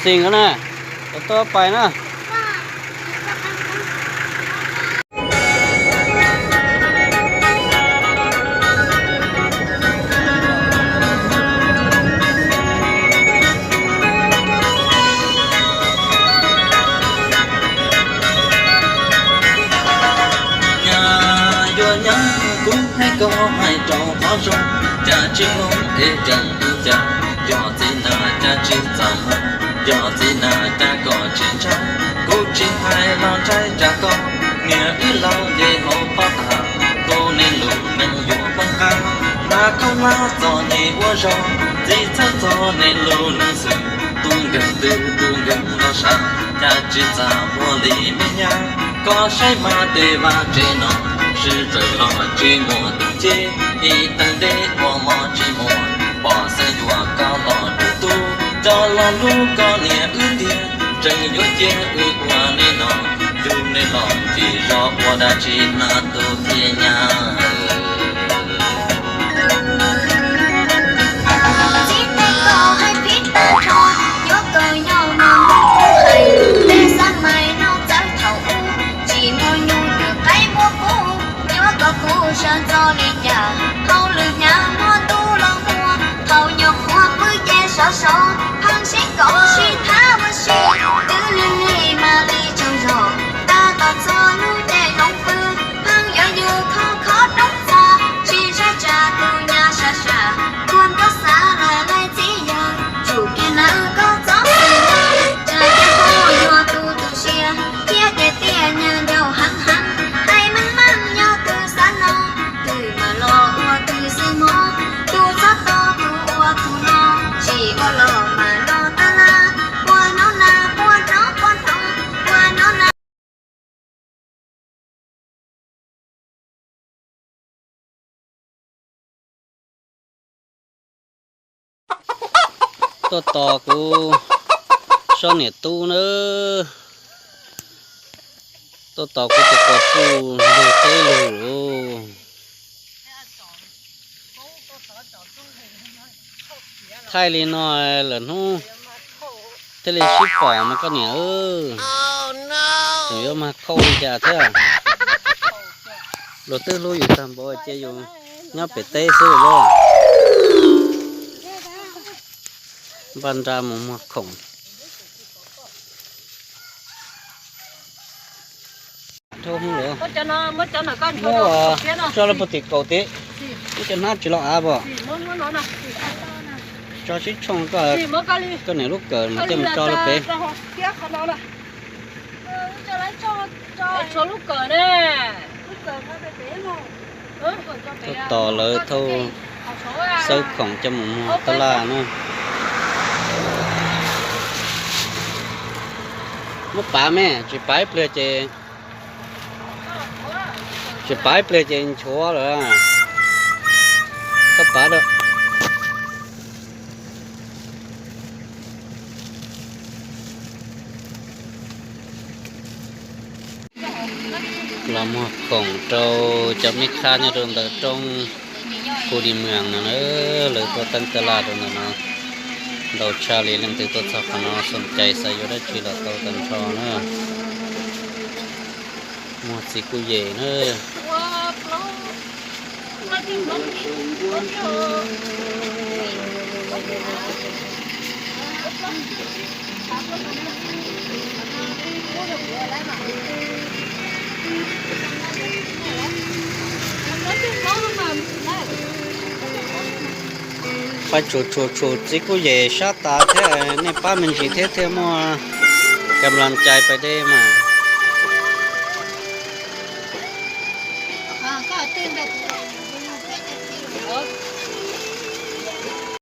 Xim no na, tau pais na. Nyab yuav nyob kuv hais koj hais rau qhov zoo, cas tsis mloog es tseem ua cas, yog txiv nag cas tsis txaj muag, yog txiv nag cas koj tsis ntshai, kuv tsis hais los ntshai tsam koj, niam wb laus nce hauv pob tag, tus neeg lus neeg yuav poob qab, hnav khaub hlab txom nyem ua zog, txiv txhawj txog neeg lus neeg xwm, tus nkeeg twg tus nkeeg los sav, cas tsis txaj muag li me nyab, koj saib mas tej vaj tsev no, sib txawm los tsis muaj tus ntsib, ib tag deb ua mov tsis muaj, pom xeeb yuav koj los tu tu, coj los hlub koj niam wb tiag, tseem yuav cia wb ua li no, yug nej los ntxim zog ua dab tsi no tus thiaj nyab. Txiv tej koj hais phim tag nrho, yuav kawg nyob mas muab kuv hais, tej xab mais no txawv thaum ub, tsis muaj nyuj twg qaib muab kuv, yuav kom kuv sawv ntxov li cas, hauj lwm hnyav muaj ntuj los muaj, thaum nyuam qhuav pw ces sov sov, pheej sib kaum sib thab ua si, twb lig lig mas li tsaug zog, tag tom txog hnub ces zoo pw, pheej yuav yug khov khov roob txha, tsis ntshai tsam tus nyab sam sam, kuag nkaus xav lawm laij txiv yawg, tsum kiag nawb koj txhob xav, tsam ces koj yuav tu tu siab, thiab ces tiaj nyab ncaus heev heev, hais meej meej yog tus xav no, twg mam los ua twg xwb mog, tus txhob tos tus ua tus no, tsis ua los mas los tab laj, puas hnov na puas hnov puas hnov, puas hnov na. Tuaj tos kuv, sob niam tub na, tuaj tos kuv tus quas puj lug teb lug lauj. Thaij li no lawm hnub thiaj li sib pom mas koj niam, tseem yuav mag khauj li cas thiab. Luag twb hlub yus tag npaum ces yus nyob pem teb xwb lauj. Npaj nra mus muag khoom. Muab tso rau puag tim kaum tib, ib co hnab tsis los av pom. Tso sib tshooj koj, koj niam lub kawm mas thiaj mus tso rau pem. Tuaj tos lawv thauj xawb khoom coj mus muag tab laj na. Muab pav me, tsis pav ib pliag ces, tsis pav ib pliag ces nchuav lawm. Txhob pav lawm. Los muag khoom rau cov me khab nyob rau ntawm roob Hu Di Mwas no na, lawv tuaj teeb tab laj rau ntawm no ntau tshaj li. Leej twg tuaj txog qhov no xoom cai xav yuav dab tsi los tau tag nrho na. Muag txiv kuj yem na. Pab tshum tshum tshum txiv kuj yem sab tas thiab, nej pab me ntsis thiab thiaj muaj kam las cai pais deb mas.